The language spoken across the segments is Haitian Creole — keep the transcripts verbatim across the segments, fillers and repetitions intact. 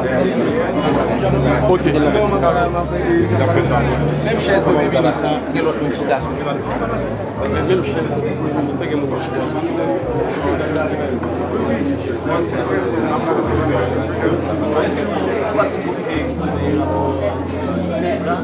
Ok. Menm chèz premye minis lan, gen lòt moun ki chita sou li. Menm chèz, se gen moun ki chita. Èske nou pa t pwofite ekspoze rapò la?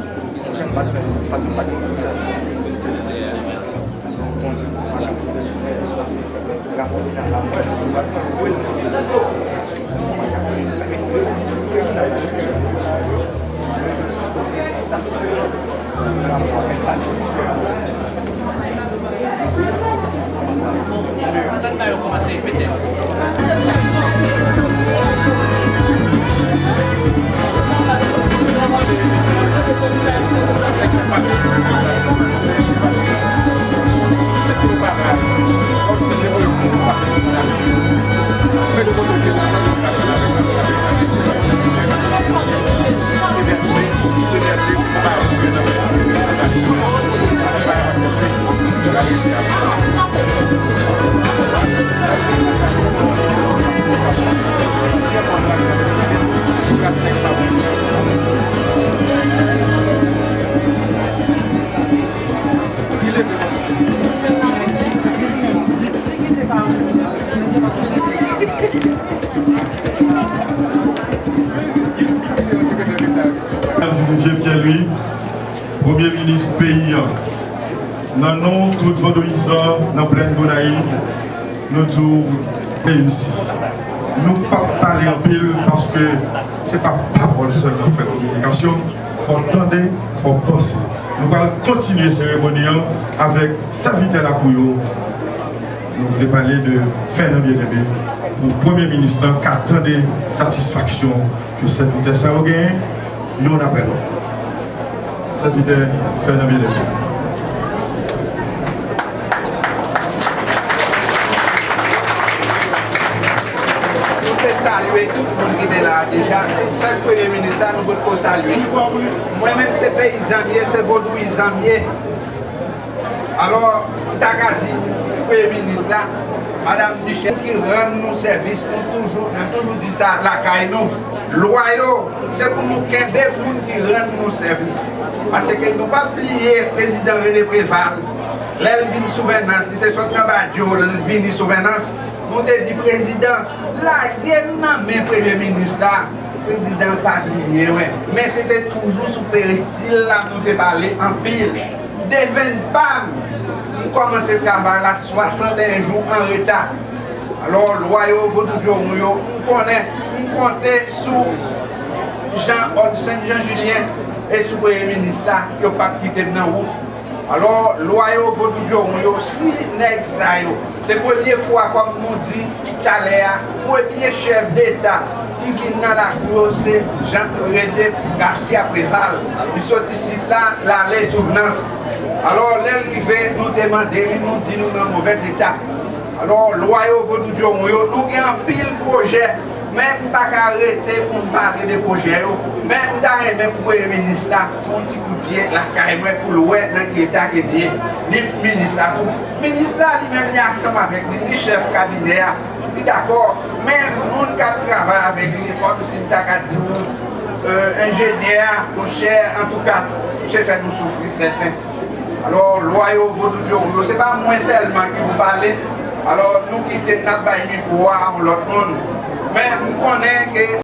Vivier Pierre-Louis, premye minis peyi a, nan non tout vodouyizan nan plèn Gonayiv, nou di w reyisi. Nou p ap pale anpil paske se pa pawòl sèlman k fè kominikasyon, fò tande, fò panse. Nou pral kontinye seremoni an avèk sèvitè lakou yo. Nou vle pale de Fènan Byenneme pou premye minis lan ka tande satisfaksyon ke sèvitè sa yo genyen youn apre lòt. Sèvitè Fènan Byenneme. Nou te salye tout moun ki te la a deja. Se sèl premye minis la nou potko salye. Mwen menm, se peyizan m ye, se vodouyizan m ye. Alò, m ta ka di premye minis la, Madam Michèle, ki rann nou sèvis, nou toujou, nou toujou di sa lakay nou. Lwa yo, se pou nou kenbe moun ki rann nou sèvis. Paske nou p ap bliye prezidan René Préval, lè l vin Souvènans, li te sot nan Badyo, l vini Souvènans, nou te di, "Prezidan, lage m nan men premye minis la." Prezidan pa bliye mwen. Men se te toujou sou peristil la nou te pale anpil. Devenn pa m, m kòmanse travay la swasanteyen jou an reta. Alò, lwa yo, vodou djowon yo, m konnen, m konte sou Jean Olsen, Jean Julien e sou premye minis la, yo p ap kite m nan wout. Alò, lwa yo, vodou djowon yo, si nèg sa yo, se premye fwa, kòm nou di talè a, premye chèf deta ki vin nan lakou yo, se Jean René Garcia Préval. Li sot isit la, l ale Souvnans. Alò, lè l rive, nou te mande li, nou di nou nan movèz eta. Alò, lwa yo, vodou djowon yo, nou gen anpil pwojè, men m pa ka rete pou m pale de pwojè yo. Men m ta renmen pou premye minis la fè yon ti kout pye lakay mwen pou l wè nan ki eta ke l ye. Ni minis la tou. Minis la li menm li ansanm avèk li, ni chèf kabinè a, li dakò. Men moun k ap travay avèk li, kòmsi m ta ka di w, euh, enjenyè a, monchè, antouka, misye fè nou soufri sèten. Alò, lwa yo, vodou djowon yo, se pa mwen sèlman ki pou pale. Alò, nou kite n ap bay mikwo a yon lòt moun. Men, m konnen ke